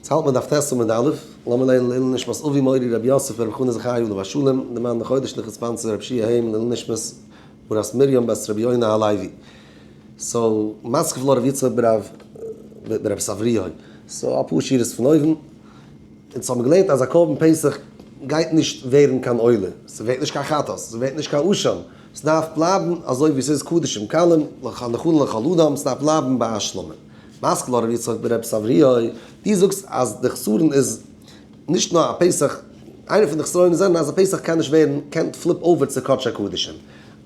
יעצט האלט מען דף ט' עמוד א', לאמיר לערנען לעילוי נשמת אבי מורי רבי יוסף ברב חנא זכרי' עליו השלום, די מאן דחודש לכ' ספאנסער רב שיע היים לעילוי נשמת מרת מרים בת רבי יונה הלוי. so מתקיף לה רב יצחק ברב ברב סבריוי. so אפאר שורות פון אויבן. אונז האבן געלערנט אז א קרבן פסח גייט נישט ווערן קיין עולה, ס'ווערט נישט קיין חטאת, ס'ווערט נישט קיין אשם, ס'דארף בלייבן אזוי ווי ס'איז קדשים קלים לכל לכל אדם, ס'דארף בלייבן ביי א שלמים. מתקיף לה רב יצחק ברב סבריוי, דו זאגסט אז די חסרון איז נישט נאר א פסח, איינע פון די חסרונות זענען אז א פסח קען נישט ווערן, קען flip over צו קדשי קדשים.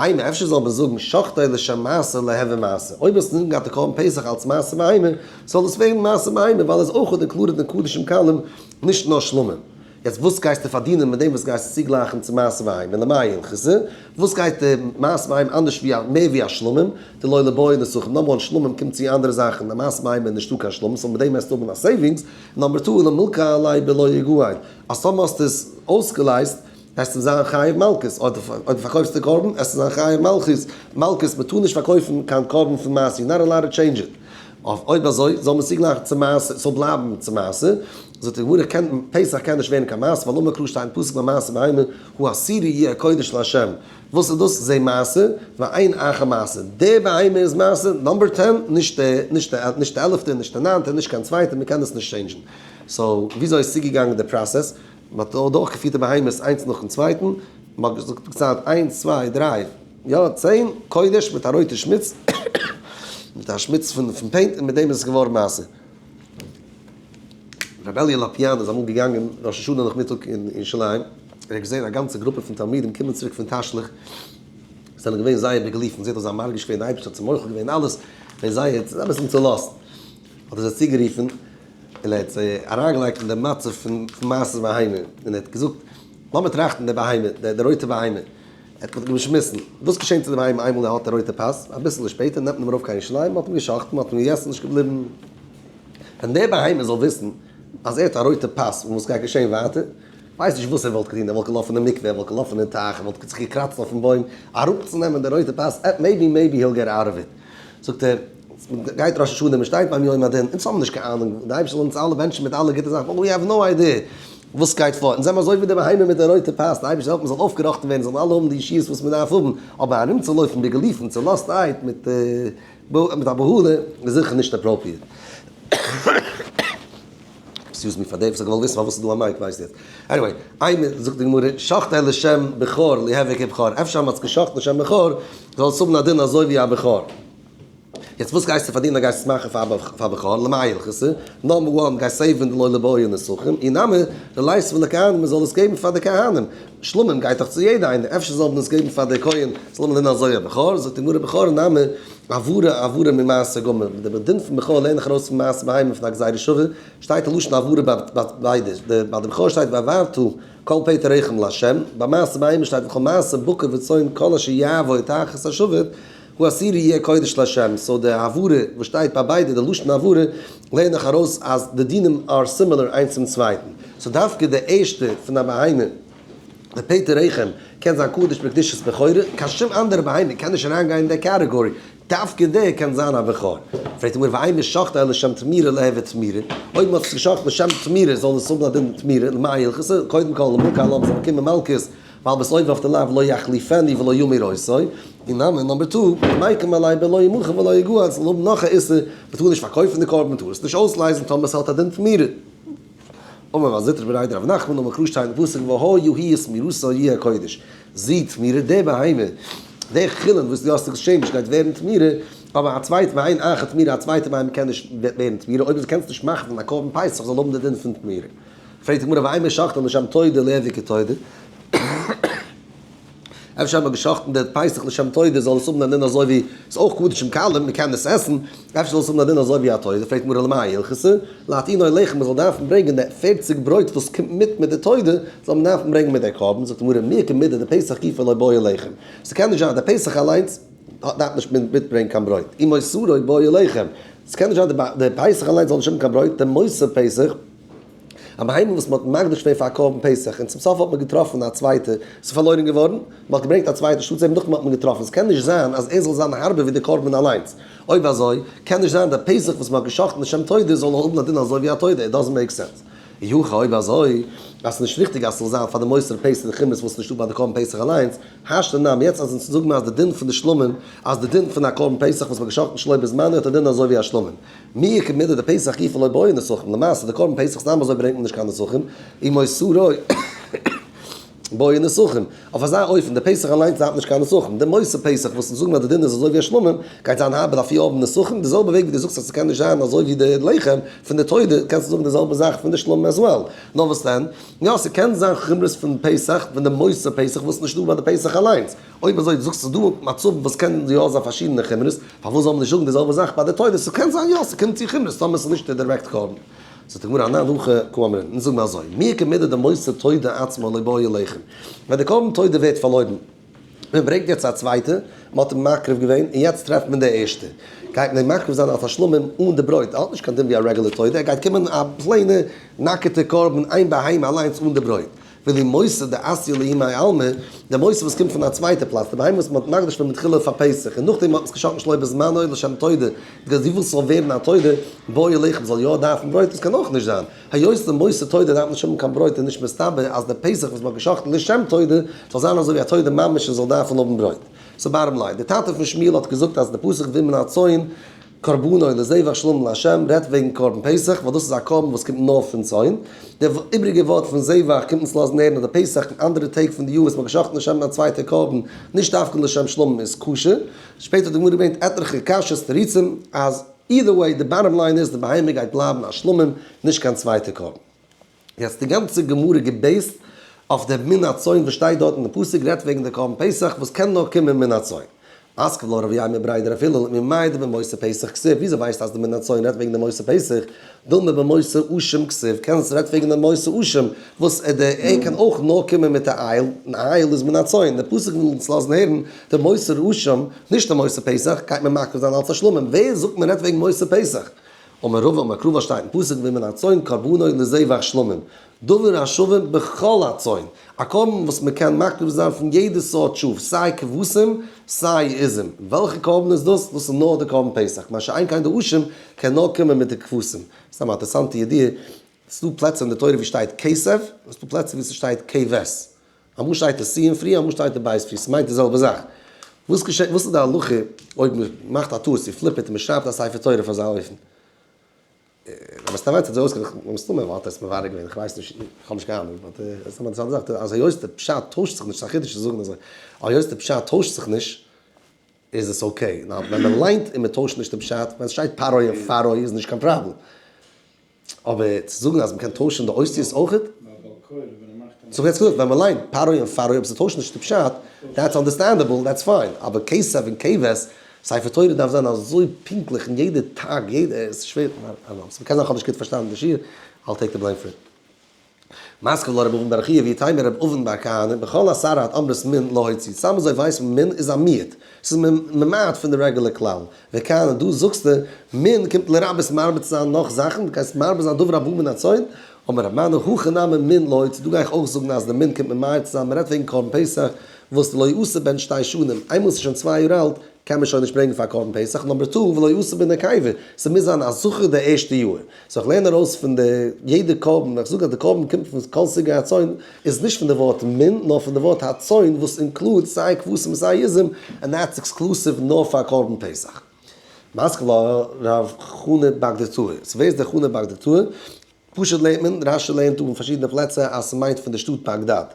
אימא אפשר זאל מען זאגן שחטו לשם מעשה ליהוי מעשה, אויב האסטו אינזין געהאט די קרבן פסח אלס מעשה בהמה, זאל עס ווערן מעשה בהמה ווייל עס איז אויך included אין קדשים קלים נישט נאר שלמים. יעצט וואס גייסטו פארדינען מיט דעם וואס גייסט עס צוגלייכן צו מעשה בהמה למאי הלכתא? וואס גייט די מעשה בהמה אנדערש ווי א מער ווי א שלמים? דלא לבעי נסכים, number one שלמים קומט צו אנדערע זאכן, די מעשה בהמה איז נישטא קיין שלמים so מיט דעם וועסטו האבן א savings, number two למלקא עליה בלא יגאל, אז טאמער האסטו עס אויסגעלייזט וועסטו זיין חייב מלקות, אויב דו פארקויפסט די קרבן וועסטו זיין חייב מלכות, מלקות, מען טאר נישט פארקויפן קיין קרבן פון מעשה, you're not allowed to change it. אויף אויב אזוי זאל מען צוגלייכן צו מעשה, ס'זאל בלייבן צו מעשה, זאגט די גמרא קען פסח קען נישט ווערן קיין מעשה, ווייל אמר קרא שטייט אין פסוק ביי מעשה בהמה הוא העשירי יהיה קודש לה', וואס איז דאס זה מעשה ואין אחר מעשה, די בהמה איז מעשה number 10, נישט די נישט די נישט די עלעפטע נישט די ניינטע נישט קיין צווייטע, מען קען עס נישט change ן. so וויאזוי איז צוגעגאנגען די process? מען האט אדורכגעפירט די בהמות איינס נאכן צווייטן, מען האט געזאגט געציילט איינס צוויי דריי יא צען, קודש מיט א רויטע שמיץ, מיט א שמיץ פון פון paint און מיט דעם איז עס געווארן מעשה. רבי אלי' לאפיאן איז אמאל געגאנגען ראש השנה נאכמיטאג אין ירושלים, ער האט געזען א גאנצע גרופע פון תלמידים קומען צוריק פון תשליך, זיי זענען געווען זייער בגילופין, זעט אויס זיי האבן מרגיש געווען די אייבערשטער האט זיי מוחל געווען אלעס, געווען זייער אביסל צולאזט, האט ער זיי צוגערופן און ער האט זיי אריינגעלייגט אין די מצב פון מעשה בהמה, און ער האט געזאגט, לאמיר טראכטן די בהמה, די רויטע בהמה, ער האט מיט געשמיסן, וואס געשענט צו די בהמה איינמאל ער האט א רויטע פאס, אביסעלע שפעטער נעמט מען אים ארויף קיין ירושלים, מען האט אים גע'שחט'ן, מען האט אים געגעסן, נישט געבליבן. ווען די בהמה זאל וויסן אז ער האט א רויטע פאס און וואס גייט געשען ווייטער, כ'ווייס נישט וואס ער וואלט געטון, ער וואלט געלאפן אין מקווה, ער וואלט געלאפן אין טייך, ער וואלט זיך געקראצט אויפן בוים אראפצונעמען די רויטע פאס, maybe maybe he'll get out of it. זאגט ער, גייט ראש השנה, מען שטייט ביים יום הדין, אונז האבן נישט קיין אהנונג, די אייבערשטער זאל אונז אלע בענטשן מיט אלע גוטע זאכן, but we have no idea וואס גייט פאר, אונז זעמער אזוי ווי די בהמה מיט די רויטע פאס, די אייבערשטער זאל העלפן מען זאל אויפגעראכטן ווערן, זאלן אלע האבן די ישועות וואס מען דארף האבן, אבער ארומצולויפן בגילופין, צולאזטהייט, מיט מיט א בהלה, איז זיכער נישט appropriate. excuse me פאר דעם וואס האט געוואלט וויסן פארוואס איז דא א mic ווייסט יעצט. anyway, איינער זאגט די גמרא, שחטו לשם בכור ליהוי כבכור, אפשר מ'האט עס געשחט'ן לשם בכור, זאל עס האבן א דין אזוי ווי א בכור. יעצט וואס גייסטו פארדינען אז גייסט עס מאכן פאר בכור, למאי הלכתא, number one גייסט save ן די לא ליבעי נסכים, אי נמי, דליתביה לכהנים מ'זאל עס געבן פאר די כהנים, שלמים גייט דאך צו יעדע איינער, אפשר זאל מען עס געבן פאר די כהן, זאל האבן א דין אזוי א בכור, זאגט די גמרא בכור נמי, העברה העברה ממעשה גמור, די דין פון בכור לערן איך ארויס פון מעשה בהמה פון א גזירה שווה, שטייט א לשון העברה ביי ביידע, ביי די בכור שטייט והעברתו כל פטר רחם לה', ביי מעשה בהמה שטייט וכל מעשה בקר וצאן כל אשר יעבור תחת השבט העשירי יהיה קודש לה', so די העברה וואס שטייט ביי ביידע די לשון העברה לערן איך ארויס אז די דינים are similar איינס צום צווייטן, so דווקא די ערשטע פון א בהמה די פטר רחם קען זיין קדוש בקדושת בכורה, קיין שום אנדערע בהמה קען נישט אריינגיין אין די category, דווקא דער קען זיין א בכור. פרעגט די גמרא ואימא שחטו לשם תמורה ליהוי תמורה, אויב מען האט עס געשחט לשם תמורה זאל עס האבן א דין תמורה, למאי הלכתא, קודם כל למלקא עלה מ'זאל באקומען מלקות, ווייל בסוף אויף די לאו לא יחליפנו ולא ימיר אותו, און נאמען number two, למייקם עליה בלא ימכר ולא יגאל, ס'זאל האבן נאך א איסור, מ'טאר נישט פארקויפן די קרבן, מ'טאר עס נישט אויסלייזן טאמער ס'האט א דין תמורה. אמר מר זוטרא בריה דרב נחמן אמר קרא שטייט אין פסוק והיה היא ותמורתה יהיה קודש, זי תמורה די בהמה, די חולין וואס דו האסט exchanged גייט ווערן תמורה, אבער א צווייטע ואין אחר תמורה א צווייטע בהמה קען נישט ווערן תמורה אויב דו קענסט נישט מאכן פון א קרבן פסח זאל האבן די דין פון תמורה. פרעגט די גמרא ואימא שחטו לשם תודה ליהוי כתודה. אפשר האט מען געשחט'ן די פסח לשם תודה זאל עס האבן א דין אזוי ווי ס'איז אויך קדשים קלים מען קען עס עסן, אפשר זאל עס האבן א דין אזוי ווי א תודה, פרעגט גמרא למאי הלכתא, לעתינא לחם מען זאל דארפן ברענגען די 40 ברויט וואס קומט מיט מיט די תודה, זאל מען דארפן ברענגען מיט די קרבן, זאגט גמרא מיהא כמידי דפסח גופא לא בעי לחם, ס'קען נישט זיין די פסח אליינס דארף נישט מיטברענגען קיין ברויט, ומותרו בעי לחם, ס'קען נישט זיין די פסח אליינס זאל נישט האבן קיין ברויט, די מותר פסח. א בהמה וואס מ'האט מקדיש געווען פאר א קרבן פסח און צום סוף האט מען געטראפן א צווייטע, ס'איז פארלוירן געווארן, מ'האט געברענגט א צווייטע שטאט זעבן נאכדעם האט מען געטראפן, ס'קען נישט זיין אז ער זאל זיין הארבער ווי די קרבן אליינס, אויב אזוי קען נישט זיין די פסח וואס מ'האט גע'שחט'ן לשם תודה זאל האבן א דין אזוי ווי א תודה, it doesn't make sense. אי הכי אויב אזוי אז ס'איז נישט ריכטיג אז ס'זאל זיין פאר די מותר פסח די חומרות וואס איז נישטא ביי די קרבן פסח אליינס, השתא נמי, יעצט אז אונז זאגן מיר אז די דין פון די שלמים, אז די דין פון א קרבן פסח וואס מ'האט גע'שחט'ן שלא בזמנו האט א דין אזוי ווי א שלמים. מי איכא מידי דפסח גופא לא בעי נסכים, למעשה די קרבן פסח סתם אזוי ברענגט מען נישט קיין נסכים, ומותרו בעי נסכים, אויף אזא אופן די פסח אליינס דארף נישט קיין נסכים, די מותר פסח וואס אונז זאגן אז די דין איז אזוי ווי א שלמים, גייט זיין הארבער דארף יא האבן נסכים, די זעלבע וועג ווי דו זאגסט אז ס'קען נישט זיין אזוי ווי די לחם פון די תודה, קענסטו זאגן די זעלבע זאך פון די שלמים as well, נאר וואס דען, יא ס'קען זיין חומרות פון פסח פון די מותר פסח וואס איז נישטא ביי די פסח אליינס. אויב אזוי דו זאגסט ס'איז דא מצבים וואס קען יא זיין פארשידענע חומרות, פארוואס זאל מען נישט זאגן די זעלבע זאך ביי די תודה? ס'קען זיין יא, ס'קומט צו חומרות טאמער ס'איז נישט די דירעקט קרבן. זאגט די גמרא אנן הכי קאמרינן, אונז זאגן מיר אזוי, מי איכא מידי דמותר תודה עצמה לא בעי לחם, ווען די קרבן תודה ווערט פארלוירן, מען ברענגט יעצט א צווייטע, מען האט אים מקריב געווען, און יעצט טרעפט מען די ערשטע, גייט מען אים מקריב זיין אלס א שלמים אן די ברויט, ער האט נישט קיין דין ווי א רעגולער תודה, ער גייט קומען א plain ע נאקעטע קרבן איין בהמה אליינס אן די ברויט. ואילו מותר דאתיא לההוא מעלמא, די מותר וואס קומט פון א צווייטע פלאץ, די בהמה וואס מען האט מקדיש געווען מתחילה פאר פסח, און נאכדעם האט מען עס געשאכטן שלא בזמנו לשם תודה, because דו ווילסט ס'זאל ווערן א תודה, בעי לחם זאל יא דארפן ברויט, דאס קען אויך נישט זיין, היות די מותר תודה דארף נישט האבן קיין ברויט איז נישט מסתבר אז די פסח וואס מען האט געשאכטן לשם תודה זאל זיין אזוי ווי א תודה ממש און זאל דארפן האבן ברויט. so bottom line, די טאטע פון שמואל האט געזאגט אז די פסוק ומן הצאן קרבנו לזבח שלמים לה' רעדט וועגן קרבן פסח, ווייל דאס איז א קרבן וואס קומט נאר פון צאן. די איבריגע ווארט פון זבח קומט אונז לאזן הערן אז די פסח און אנדערע טעג פון די יאר וואס מ'האט געשחט'ן לשם א צווייטע קרבן, נישט דווקא לשם שלמים איז כשר. שפעטער האט די גמרא געברענגט עטליכע קשיות תירוצים אז either way די bottom line איז די בהמה גייט בלייבן א שלמים נישט קיין צווייטע קרבן. יעצט די גאנצע גמרא גע base ט אויף די מן הצאן וואס שטייט דארט אין די פסוק רעדט וועגן די קרבן פסח וואס קען נאר קומען מן הצאן. מתקיף לה רב יימר בריה דרב הלל ממאי דבמותר פסח כתיב וויאזוי ווייסטו אז די מן הצאן רעדט וועגן די מותר פסח? דילמא במותר אשם כתיב קען עס רעדט וועגן די מותר אשם וואס די ער קען אויך נאר קומען מיט א איל און א איל איז מן הצאן די פסוק וויל אונז לאזן הערן די מותר אשם נישט די מותר פסח גייט מען מקריב זיין אלץ א שלמים ווער זאגט מען רעדט וועגן מותר פסח? אמר רבא אמר קרא שטייט אין פסוק ומן הצאן קרבנו לזבח שלמים, דבר השווה בכל הצאן, א קרבן וואס מען קען מקריב זיין פון יעדע סארט שאף, סיי כבשים סיי עזים, וועלכע קרבן איז דאס? דאס איז נאר די קרבן פסח, מה שאין כן די אשם קען נאר קומען מיט די כבשים. סתם א אינטערעסאנטע ידיעה, ס'איז דא פלעצער אין די תורה ווי שטייט כשב, און ס'איז דא פלעצער ווי ס'שטייט כבש. אמאל שטייט עס סין פרי אמאל שטייט די בית פרי, ס'מיינט די זעלבע זאך. וואס געשעט, וואס איז די הלכה אויב מ'מאכט א טעות, מ'פליפערט און מ'שרייבט א ספר תורה פאר אזא אופן? רבי סטאוועץ האט אזוי אויסגעדריקט, מסתמא האט ער עס מברר געווען, איך ווייס נישט, איך האב נישט קיין אהנונג, but עס איז א אינטערעסאנטע זאך, אז היות די פשט טוישט זיך נישט, ס'איז א חידוש צו זאגן אזוי, היות די פשט טוישט זיך נישט, איז עס okay. נאר ווען מ'ליינט און מ'טוישט נישט די פשט, ווען עס שטייט פרעה און פרעה איז נישט קיין פראבלעם. אבער צו זאגן אז מ'קען טוישן די אותיות אויכעט? so יעצט געזאגט, ווען מ'ליינט פרעה און פרעה אויב ס'טוישט נישט די פשט, that's understandable, that's fine, אבער כשב און כבש, ספר תורה דארף זיין אזוי פונקטליך אין יעדע תג, יעדע, עס איז שווער, ס'קען זיין כ'האב נישט גוט פארשטאנען די שיעור, I'll take the blame for it. מתקיף לה רב אבין בר חייא ואיתימא רב אבין בר כהנא, בכל עשרה את אמרת מין להוציא, סתם אזוי ווייסט מען מין איז א מיעוט, ס'איז ממעט פון די רעגולער כלל, וכאן דא זאגסטו מין קומט לרבות מרבה צו זיין נאך זאכן, דו גייסט מרבה זיין דבר הבא מן הצאן, אמר רב מנא הכא נמי מין להוציא, דא גיי איך אויך זאגן אז די מין קומט ממעט צו זיין, מ'רעדט וועגן קרבן פסח וואס לא יעשה בן שתי שנים, איינמאל ס'איז שוין 2 יאר אלט, קען מען שוין נישט ברענגען פאר קרבן פסח, number two, ולא יעשה בנקבה, ס'מוז זיין א זכר די ערשטע יאר. so איך לערן ארויס פון די יעדע קרבן, ווען איך זאג אז די קרבן קומט פון כל סוגי הצאן, איז נישט פון די ווארט מין, נאר פון די ווארט הצאן וואס include סיי כבשים סיי עזים, and that's exclusive נאר פאר קרבן פסח. מתקיף לה רב חנא בגדתאה. so ווער איז דער חנא בגדתאה? פשוט לערנט מען, רשי לערנט דא אין פארשידענע פלעצער אז ס'מיינט פון די שטאט באגדאד.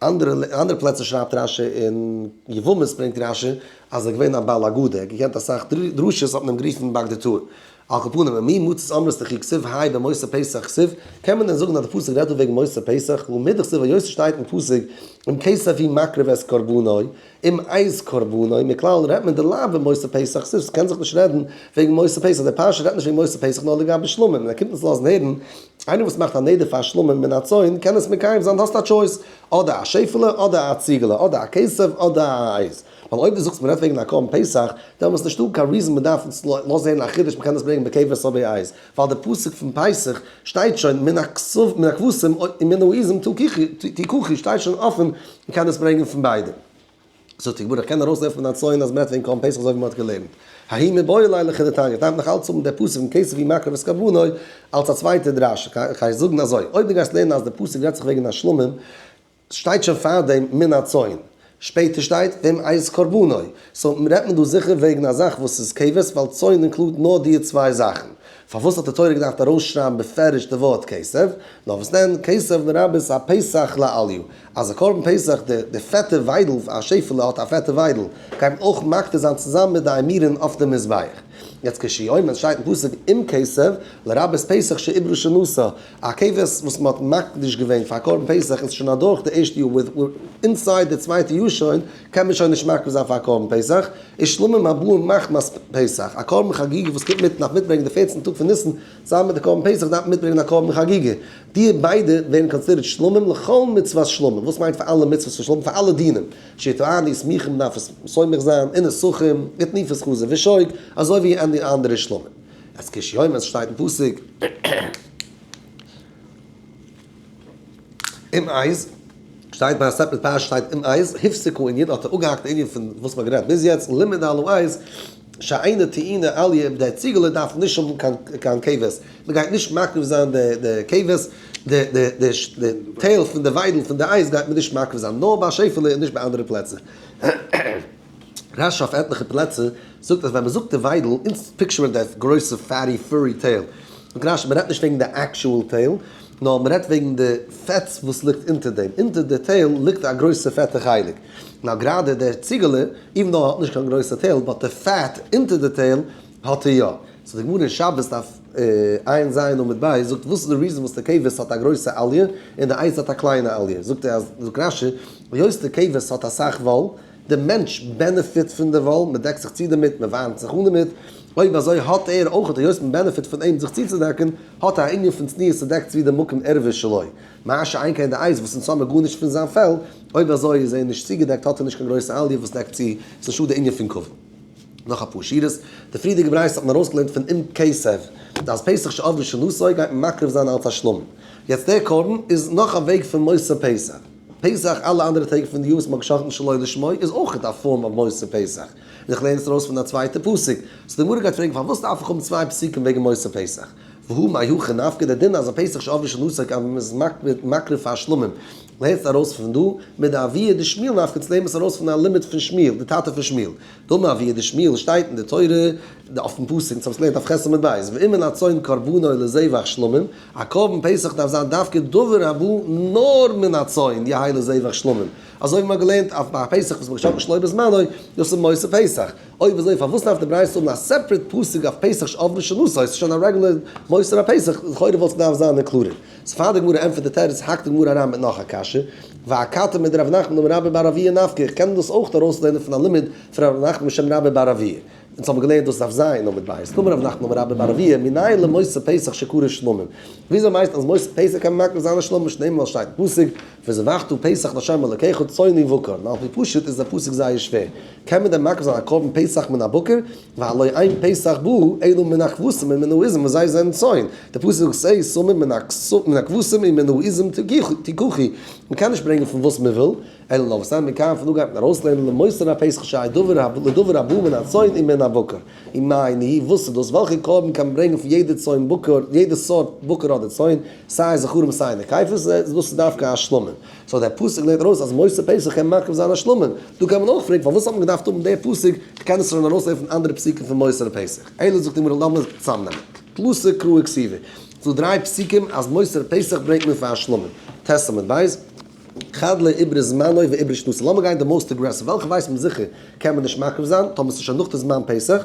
אנדערע אנדערע פלעצער שרייבט רשי אין יבמות ברענגט רשי אז ער איז געווען א בעל אגדה, ער האט געקענט אסאך דרשות האט מען אים גערופן בגדתאה. על כל פנים, ומי מצית אמרת דכי כתיב האי במותר פסח כתיב, קען מען דען זאגן אז די פסוק רעדט דא וועגן מותר פסח, והא מדכתיב היות ס'שטייט אין פסוק אם כשב הוא מקריב את קרבנו, אם עז קרבנו, מכלל רעדט מען דלאו במותר פסח כתיב, ס'קען זיך נישט רעדן וועגן מותר פסח, די פרשה רעדט נישט וועגן מותר פסח נאר לגבי שלמים, און ער קומט אונז לאזן הערן, איינער וואס מאכט א נדר פאר שלמים מן הצאן קען עס מקיים זיין, האסט א choice, אדער א שעפעלע אדער א ציגעלע, אדער א כשב אדער א עז. ווייל אויב דו זאגסט מ'רעדט וועגן א קרבן פסח, דעמאלס איז נישטא קיין reason מ'דארף לאזן הערן א חידוש מ'קען דאס ברענגען בכבש אדער בעז, ווייל די פסוק פון פסח שטייט שוין מן הכבשים ומן העזים תקחו שטייט שוין אפען מ'קען דאס ברענגען פון ביידע. זאגט די גמרא איך קען ארויסלערנען פון א צאן אז מ'רעדט וועגן קרבן פסח אזוי ווי מ'האט געלערנט. ההיא מיבעי ליה לכדתניא, דארף נאך אלץ האבן דער פסוק פון כסף הוא מקריב את קרבנו אלס א צווייטע דרשה, כ'גיי זאגן אזוי, אויב דו גייסט לערנען אז די פסוק רעדט זיך וועגן א שלמים, שטייט שוין פארדעם מן הצאן, שפעטער שטייט ואם עז קרבנו, so רעדט מען דא זיכער וועגן א זאך וואס איז כבש ווייל צאן include נאר די צוויי זאכן, פארוואס האט די תורה געדארפט ארויסשרייבן בפירוש די ווארט כסף? נאר וואס דען, כסף לרבות הפסח לאליה, אז א קרבן פסח די די פעטע וויידל, א שעפעלע האט א פעטע וויידל, גייט מען אויך מקטיר זיין צוזאמען מיט די אימורין אויף די מזבח. יעצט כשהוא אומר שטייט אין פסוק אם כסף לרבות פסח שעברה שנתה, א כבש וואס מען האט מקדיש געווען פאר קרבן פסח איז שוין אדורך די ערשטע יאר with inside די צווייטע יאר שוין קען מען שוין נישט מקריב זיין פאר קרבן פסח, איז שלמים הבאים מחמת פסח, א קרבן חגיגה וואס קומט מיט דארף מיטברענגען די פערצנטע טאג פון ניסן צוזאמען מיט די קרבן פסח דארף מען מיטברענגען א קרבן חגיגה, די ביידע ווערן considered שלמים לכל מצוות שלמים, וואס מיינט פאר אלע מצוות פון שלמים? פאר אלע דינים, שיטעני סמיכים מ'דארף עס סומך זיין, און נסכים, ותנופת חזה ושוק, אזוי ווי אנדערע שלמים. אז כשהוא אומר שטייט אין פסוק אם עז, שטייט ביי א separate פרשה שטייט אם עז, הפסיק הענין האט ער אפגעהאקט די ענין פון וואס מ'האט גערעדט ביז יעצט, לימד על העז, שאינה טעונה אליה, דער ציגעלע דארף נישט האבן קיין קיין כבש, מ'גייט נישט מקריב זיין די די כבש, די די די די tail פון די וויידל פון די עז גייט מען נישט מקריב זיין, נאר ביי שעפעלע און נישט ביי אנדערע פלעצער. רש"י אויף עטליכע פלעצער זאגט אז ווען מ'זאגט די וויידל, אונז picture ען די גרויסע fatty furry tail, זאגט רש"י מ'רעדט נישט וועגן די actual tail, נאר מ'רעדט וועגן די פעטס וואס ליגט אונטער דעם, אונטער די tail ליגט א גרויסע פעטע חלק, נאר גראדע דער ציגעלע, even though ער האט נישט קיין גרויסע tail, but די פעט אונטער די tail האט ער יא. so די גמרא אין שבת דף ע"ז עמוד ב' זאגט וואס איז די reason וואס די כבש האט א גרויסע אליה און די עז האט א קליינע אליה, זאגט ער אז, זאגט רש"י, היות די כבש האט אסאך וואל, די מענטש benefit פון די וואל, מען דעקט זיך צו דערמיט, מען ווארעמט זיך אן דערמיט, אויב אזוי האט ער אויך, היות מען benefit פון אים זיך צוצודעקן, האט ער א ענין פון צניעות ס'דעקט צו די מקום ערווה שלו. מה שאין כן די עז וואס אונז האמיר גארנישט פון זיין פעל, אויב אזוי איז ער נישט צוגעדעקט האט ער נישט קיין גרויסע עליה וואס דעקט צו, ס'איז נישטא די ענין פון כבוד. נאך אפאר שורות, די פריערדיגע ברייתא האט מען ארויסגעלערנט פון אם כסף, אז פסח שעברה שנתו גייט מען מקריב זיין אלס א שלמים. יעצט דער קרבן איז נאך א וועג פון מותר פסח. פסח אלע אנדערע טעג פון די יאר וואס מ'האט געשחט'ן שלא לשמו איז אויך א form of מותר פסח. און איך לערן עס ארויס פון א צווייטע פסוק. so די גמרא גייט פרעגן פארוואס דארף איך האבן צוויי פסוקים וועגן מותר פסח? והא מהיכא נפקא דער דין אז א פסח שעברה שנתו אז מ'איז מקריב פאר שלמים לערנסט ארויס פון דא מדאבוה דשמואל נפקא צו לערנען עס ארויס פון א לימוד פון שמואל די טאטע פון שמואל דאמר אבוה דשמואל שטייט אין די תורה אויפן פסוק אונז האבן עס געלערנט אויף ח' עמוד ב' ואם מן הצאן קרבנו לזבח שלמים א קרבן פסח דארף זיין דווקא דבר הבא נאר מן הצאן יהא לזבח שלמים אזוי ווי מ'האט געלערנט אויף ביי פסח וואס מ'האט געשאכטן שלא בזמנו דאס איז מותר פסח. אויב אזוי פארוואס דארף די ברייתא האבן א separate פסוק אויף פסח שעברה שנתו, ס'איז שוין א רעגולער מותר הפסח, לכאורה וואלט עס געדארפט זיין included. so פאר די גמרא ענטפערט די תירוץ האקט די גמרא אריין מיט נאך א קשיא, ואכתי מדרב נחמן אמר רבה בר אבוה נפקא, איך קען דאס אויך ארויסלערנען פון א לימוד פון רב נחמן בשם רבה בר אבוה. אונז האבן געלערנט דאס דף ז עמוד ב', דאמר רב נחמן אמר רבה בר אבוה, מנין למותר פסח שקרוי שלמים? וויאזוי מיינסטו אז מותר פסח קען מען מקריב זיין א שלמים שנאמר ווייל שטייט אין פסוק וזבחת פסח לה' אלקיך צאן ובקר, און על פי פשוט איז דער פסוק זייער שווער, קען מען דען מקריב זיין א קרבן פסח מן הבקר, והלא אין פסח בא אלא מן הכבשים ומן העזים וואס זיי זענען צאן, דער פסוק זאגט שה שמים מן הכבשים ומן העזים תקחו, מען קען נישט ברענגען פון וואס מען וויל, אלא נאר וואס דען מכאן פון דא גייט מען ארויסלערנען למותר הפסח שיהא לדבר הבא מן הצאן ומן הבקר. ומאי ניהו, וואס איז דאס? וועלכע קרבן קען מען ברענגען פון יעדע צאן בקר, יעדע סארט בקר אדער צאן, סיי זכרים סיי נקבות, דאס איז דווקא א שלמים. so דער פסוק לערנט ארויס אז מותר פסח קען מקריב זיין א שלמים. דא קען מען אויך פרעגן פארוואס האט מען געדארפט האבן דער פסוק, קען עס שוין ארויסלערנען פון אנדערע פסוקים פון מותר פסח. אלא זאגט די גמרא לאמיר צאמנעמען. תלתא קראי כתיבי. ס'דא דריי פסוקים אז מותר פסח ברענגט מען פאר א שלמים. ט' עמוד ב'. חד לא עבר זמנו ועברה שנתו, לאמיר גיין די most aggressive, וועלכע ווייסט מען זיכער קען מען נישט מקריב זיין, טאמער ס'איז שוין נאך די זמן פסח,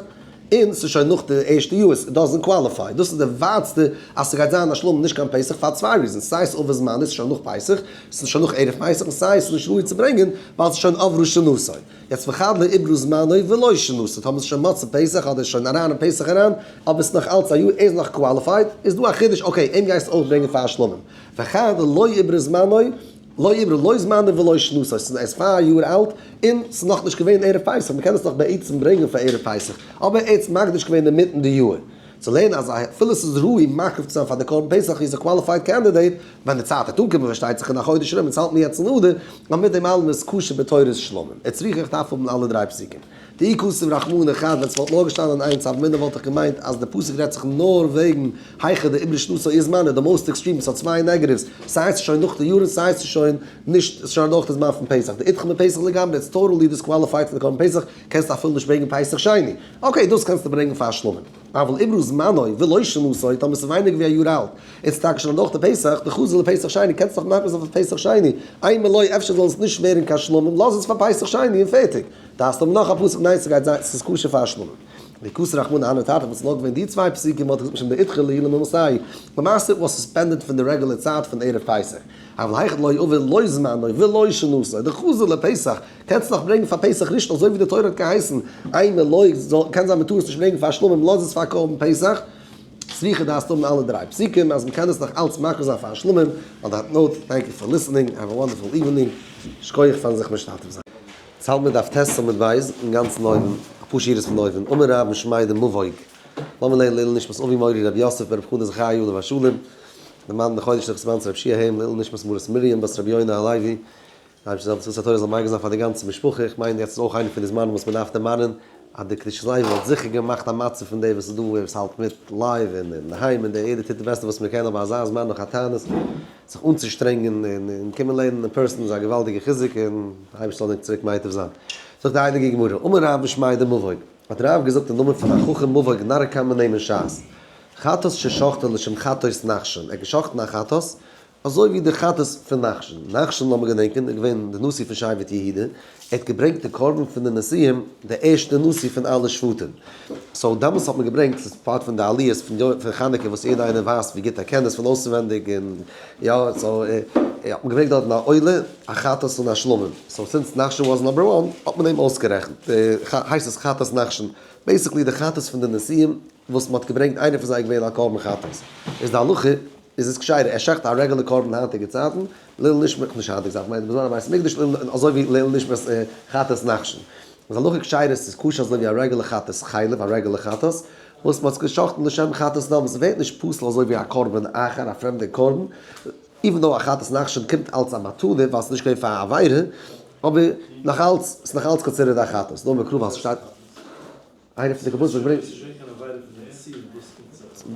און ס'איז שוין נאך די ערשטע יאר, it doesn't qualify, דאס איז די ווייטסטע אז ס'גייט זיין א שלמים נישט קיין פסח פאר צוויי reasons, סיי ס'איז עבר זמנו, ס'איז שוין נאך פסח, ס'איז שוין נאך ערב פסח, און סיי ס'איז נישט ראוי צו ברענגען ווייל ס'איז שוין עברה שנתו. יעצט וחד לא עבר זמנו ולא שנתו, טאמער ס'איז שוין מוצאי פסח אדער שוין אריין אין פסח אריין, אבער ס'איז נאך אלץ א יאר, ער איז נאך qualified, איז דא א חידוש, okay, אים גייסטו אויך ברענגען פאר א שלמים. וחד לא עבר זמנו. לא עברה לא זמנו ולא שנתו, ס'איז ער איז פאר א יאר אלט און ס'איז נאכנישט געווען ערב פסח, מ'קען עס נאך בעצם ברענגען פאר ערב פסח, אבער ער האט מקדיש געווען אינמיטן די יאר. צו לערנען אז אפילו ס'איז ראוי מקריב צו זיין פאר די קרבן פסח איז א qualified candidate, ווען די צייט וועט אנקומען פארשטייט זיך אין א חודש ארום, אונז האלט מיר יעצט אין אדר, נאר מיט דעם אלעם איז כשר בתורת שלמים. איצטריך איך דארף האבן אלע דריי פסוקים. דאי כתב רחמנא חד ווען ס'וואלט נאר געשטאנען איינס הוה אמינא וואלט איך געמיינט אז די פסוק רעדט זיך נאר וועגן היכא דעיברה שנתו אית זמנה, די most extreme, ס'האט צוויי negatives, סיי ס'איז שוין נאך די יאר און סיי ס'איז שוין נישט, ס'איז שוין אדורך די זמן פון פסח, דאידחי מפסח לגמרי, it's totally disqualified פון די קרבן פסח, קענסטו אפילו נישט ברענגען פסח שני. okay, דאס קענסטו ברענגען פאר שלמים. אבל עיברה זמנו ולא שנתו, טאמער ס'איז ווייניגער ווי א יאר אלט, און ס'איז טאקע שוין אדורך די פסח, דחזי לפסח שני, קענסטו נאך מקריב זיין פאר פסח שני, אימא לא, אפשר זאל עס נישט ווערן קיין שלמים, לאז עס פאר פסח שני און פערטיג. דארפסט האבן נאך א פסוק, ניין ס'גייט זיין, ס'איז כשר פאר שלמים. וכתב רחמנא הני תרתי, וואס איז נאר געווען די צוויי פסוקים וואלט איך געזאגט משום דאידחי לעילא ממילתייהו. למעשה was suspended פון די רעגולער צייט פון ערב פסח. אבל היכא דלא עבר לא זמנו ולא שנתו, דחזי לפסח, קענסט נאך ברענגען פאר פסח ראשון אזוי ווי די תורה האט געהייסן, אימא לא, קען זיין מ'טאר עס נישט ברענגען פאר שלמים לאז עס פאר קרבן פסח, צריכא דארפסט האבן אלע דריי פסוקים אז מ'קען עס נאך אלץ מקריב זיין פאר שלמים, on that note, thank you for listening, have a wonderful evening, שכוח פארן זיך משתתף זיין. צאלט מיר דף ט' עמוד ב', אינגאנצן אויבן, אפאר שורות פון אויבן, אמר רב משמיה דמבוג, לאמיר לערנען לעילוי נשמת אבי מורי רבי יוסף ברב חנא זכרי' עליו השלום, די מאן דחודש נח סיוון צו רב שיע היים, לעילוי נשמת מרת מרים בת רבי יונה הלוי, די אייבערשטער זאל זכות התורה זאל מגין זיין פאר די גאנצע משפחה, איך מיין יעצט איז אויך איינע פון די זמנים וואס מען דארף דערמאנען אז די קדושת לוי וואלט זיכער געמאכט א מצב פון די וואס איז דא וואס האלט מיט live און אינדערהיים און די יעדער טוט די בעסטע וואס מען קען אבער אזא זמן נאך א תענית זיך אנצושטרענגען און קומען לערנען אין person איז א געוואלדיגע חיזוק און די אייבערשטער זאל ענק צוריק מייטיב זיין. זאגט די הייליגע גמרא, אמר רב משמיה דמבוג, האט רב געזאגט אין נאמען פון א חכם מבוג נרקא מנעמען ש"ס, חטאת ששחטה לשם חטאת נחשון, ער האט געשחטן א חטאת אזוי ווי די חטאת פון נחשון, נחשון לאמיר געדענקען איז געווען די נשיא פון שבט יהודה, ער האט געברענגט די קרבן פון די נשיאים, די ערשטע נשיא פון אלע שבטים, so דעמאלטס האט מען געברענגט, ס'איז part פון די עליות פון חנוכה וואס יעדער איינער ווייסט ווי גוט ער קען עס פון אויסענווענדיג, און יא, so האט מען געברענגט דארטן א עולה, א חטאת און א שלמים, so since נחשון was number one האט מען אים אויסגערעכנט, הייסט עס חטאת נחשון, basically די חטאת פון די נשיאים וואס מען האט געברענגט איינער פון זיי איז געווען א קרבן חטאת, איז די הלכה איז עס כשרה, ער שעכט א רעגולער קרבן היינטיגע צייטן, לעילוי נשמת, נישט היינטיגע צייטן, כ'מיין בזמן הבית המקדש, אזוי ווי לעילוי נשמת חטאת נחשון. איז הלכה כשרה, עס איז כשר אזוי ווי א רעגולער חטאת חלב, א רעגולער חטאת, וואס מ'האט עס געשחט'ן לשם חטאת נאמען, ס'ווערט נישט פסול אזוי ווי א קרבן אחר, א פרעמדער קרבן, even though א חטאת נחשון קומט אלץ א מתנה ווייל ס'איז נישט געווען פאר א עבירה, אבער נאך אלץ, ס'איז נאך אלץ considered א חטאת, נאר מקרא ווייל ס'שטייט. איינער פון די קרבנות וואס ברענגט.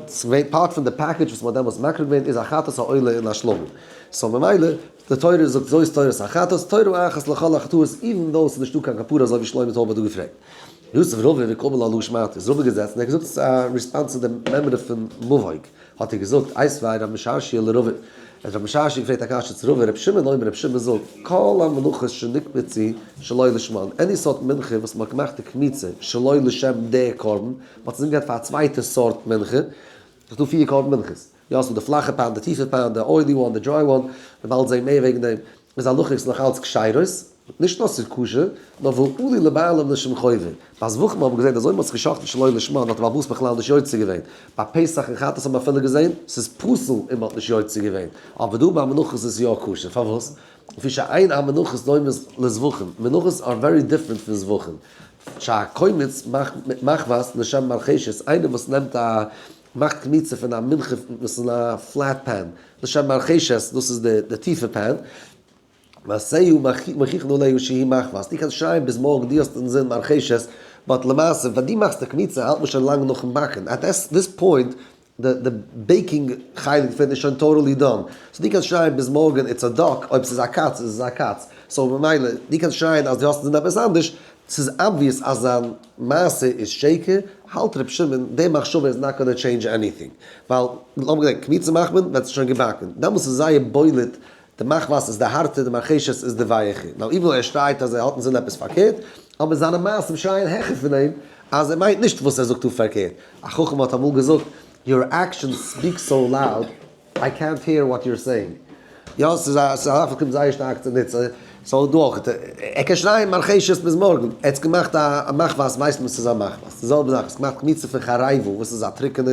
ס'געווען part פון די package וואס מ'האט דעמאלטס מקריב געווען איז א חטאת א עולה און א שלמים. so ממילא די תורה זאגט זאת תורת החטאת תורה אחת לכל החטאות even though ס'איז נישטא קיין כפרה אזוי ווי שלמה טויב האט דא געפרעגט. יתיב רבא וקאמר לה להא שמעתא איז רבא געזעצן ער האט געזאגט ס'איז א response צו די מימרא פון מבוג האט ער געזאגט איתיביה רב משרשיא לרבא האט רב משרשיא געפרעגט א קשיא צו רבא רבי שמעון אומר רבי שמעון זאגט כל המנחות שנקמצו שלא לשמן any סארט מנחה וואס מ'האט געמאכט די קמיצה שלא לשם די קרבן מ'האט עס אנגעהאט פאר א צווייטע סארט מנחה ס'איז דא פיר קרבן מנחות יא ס'דא די פלאכע pan די טיפע pan די oily one די dry one מ'וועט באלד זעהן מער וועגן דעם איז הלכה איז נאך אלץ כשרות, נישט נאר ס'איז כשר, נאר ועלו לבעלים לשם חובה. ביי זבחים האט מען געזען אז אויב מ'האט זיך געשחט'ן שלא לשמה האט דער בעל הבית בכלל נישט יוצא געווען. ביי פסח און חטאת האט מען אפילו געזען ס'איז פסול און מ'האט נישט יוצא געווען. אבער דא ביי מנחות איז עס יא כשר. פארוואס? לפי שאין המנחות דומות לזבחים. מנחות are very different פון זבחים. שהקומץ מחבת לשם מרחשת, איינער וואס נעמט א מאכט קמיצה פון א מנחה וואס איז אין א flat pan, לשם מרחשת, דאס איז די טיפע pan, מעשהו מוכיחין עליה שהיא מחבת, דו קענסט שרייען ביז מארגן דו האסט אינזין מרחשת, but למעשה ווען דו מאכסט די קמיצה האלט מען שוין לאנג נאכן באקן, at this point די baking חלק דערפון איז שוין totally done, so דו קענסט שרייען ביז מארגן it's a duck, אויב ס'איז א קאץ איז עס א קאץ, so ממילא דו קענסט שרייען אז דו האסט אינזין עפעס אנדערש, ס'איז obvious אז זיין מעשה איז שקר, האלט ר' שמעון די מחשבה איז not gonna change anything, ווייל לאמיר געדענקען קמיצה מאכט מען ווען ס'איז שוין געבאקן, דעמאלס איז זייער בולט די מחבת איז די הארטע די מרחשת איז די ווייעכע, now even ער שרייט אז ער האט אינזין עפעס פארקערט, אבער זיינע מעשים שרייען העכער פון אים אז ער מיינט נישט וואס ער זאגט דא פארקערט, א חכם האט אמאל געזאגט your actions speak so loud I can't hear what you're saying. יא, ס'איז א ס'איז א זאך וואס קומט זייער שטארק צוניץ. So דא אויך, ער קען שרייען מרחשת ביז מארגן, ער האט געמאכט א מחבת, ווייסט מען ס'איז א מחבת. די זעלבע זאך, ער האט געמאכט קמיצה פון חריבה, וואס איז א טרוקענע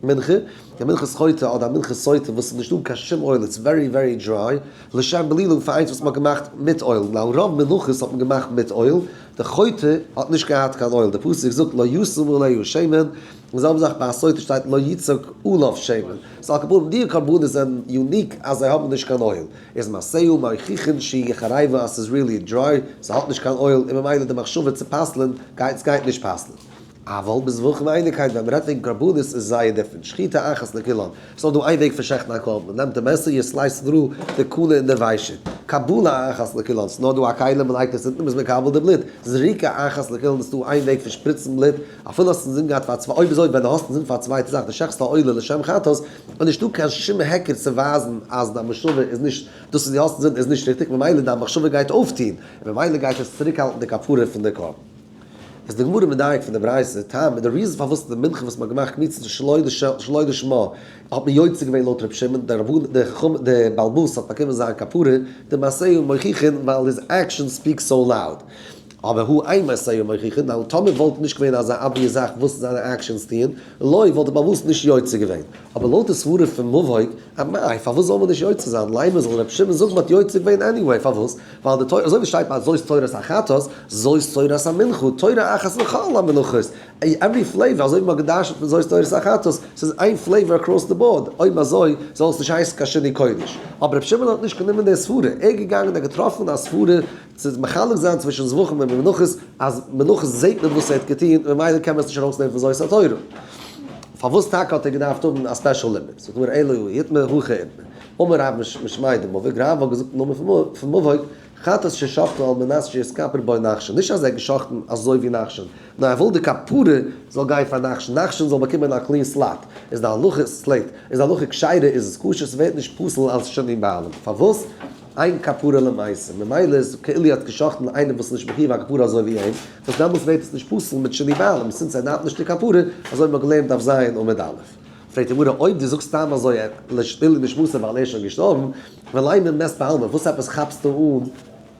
מנחה, די מנחת חוטא אדער א מנחת סוטה וואס איז נישטא קיין שום oil, it's very very dry, לשם בלילה פאר איינס וואס מ'האט געמאכט מיט oil, now רוב מנחות האט מען געמאכט מיט oil, די חוטא האט נישט געהאט קיין oil, די פסוק זאגט לא ישום עליה שמן, די זעלבע זאך ביי א סוטה שטייט לא יצק עליו שמן, so על כל פנים די קרבנות זענען unique אז זיי האבן נישט קיין oil, איז מעשהו מוכיחין שהיא חריבה אז ס'איז really dry, ס'האט נישט קיין oil, און ממילא די מחשבה צו פסל'ען גייט ס'גייט נישט פסל'ען. אבל בזבחים אייניקייט ווען מ'רעדט וועגן קרבנות איז זייער different, שחיטה אחת לכולן, ס'איז נאר דא איין וועג פון שעכטן א קרבן, מ'נעמט די מעסער you slice through די קנה און די ושט, קבלה אחת לכולן, ס'איז נאר דא א כלי מ'לייגט עס אונטן מ'איז מקבל די בלוט, זריקה אחת לכולן ס'איז דא איין וועג פון שפריצן בלוט, אפילו האסט אינזין געהאט פאר צוויי, אויב אזוי ווען דו האסט אינזין פאר א צווייטע זאך, דו שעכסט א עולה לשם חטאת, איז נישטא קיין שום היכר צו ווייזן אז דיין מחשבה איז נישט, דאס וואס דו האסט אינזין איז נישט ריכטיג, ממילא דיין מחשבה גייט אויפטון, און ממילא גייט עס צוריקהאלטן די כפרה פון די קרבן. איז די גמרא מדייק פון די ברייתא, טעם, די reason פארוואס די מנחה וואס מ'האט געמאכט קמיצה שלא לשמה האט מען יוצא געווען לויט ר' שמעון, די רבנן, די חכמים, די בעל הבית האט באקומען זיין כפרה, דמעשהו מוכיחין ווייל his action speaks so loud. אבער הא אין מעשהו מוכיחין, ווייל טאמער וואלט נישט געווען אזא obvious זאך וואס זיינע actions טוען, לא וואלט די בעל הבית נישט יוצא געווען. אבער לויט די סברה פון מבהיק, אמאי, פארוואס זאל מען נישט יוצא זיין? לימא זאל ר' שמעון זאגן מ'האט יוצא געווען anyway, פארוואס? ווייל די תורה, אזוי ווי שטייט ביי זאת תורת החטאת, זאת תורת המנחה, תורה אחת לכל המנחות, every flavor, אזוי ווי מ'האט געדרשנט פון זאת תורת החטאת, ס'איז איין flavor across the board, אויב אזוי זאל עס נישט הייסן קיין שינוי קודש. אבער רבי שמעון האט נישט גענומען די סברה, ער איז געגאנגען און געטראפן א סברה צו מחלק זיין צווישן זבחים און מנחות, אז מנחות זעט מען וואס ער האט געטון, ממילא קען מען עס נישט ארויסנעמען פון זאת התורה. פארוואס טאקע האט ער געדארפט האבן א special לימוד? זאגט גמרא אלא הא איתמר הכי איתמר. אמר רב משמיה דמבהיק, רב האט געזאגט אין נאמען פון מבהיק, חטאת ששחטו על מנת שיתכפר בו נחשון, נישט אז ער האט געשחטן אזוי ווי נחשון, נאר ער וויל די כפרה זאל גיין פאר נחשון, נחשון זאל באקומען א clean slate, איז די הלכה slate, איז די הלכה כשרה איז עס כשר, ס'ווערט נישט פסול אלס שינוי בעלים, פארוואס? אין כפרה למתים, ממילא איז כאילו ער האט געשחטן איינער וואס איז נישט מחויב א כפרה אזוי ווי אים, וואס דעמאלטס ווערט עס נישט פסול מיט שינוי בעלים, since ער דארף נישט די כפרה, אזוי ווי מ'האט געלערנט דף ז עמוד א'. פרעגט די גמרא, אויב דו זאגסט סתם אזוי לעילוי נשמתו ווייל ער איז שוין געשטארבן, ולימא מת בעלמא, וואס עפעס כאפסטו אן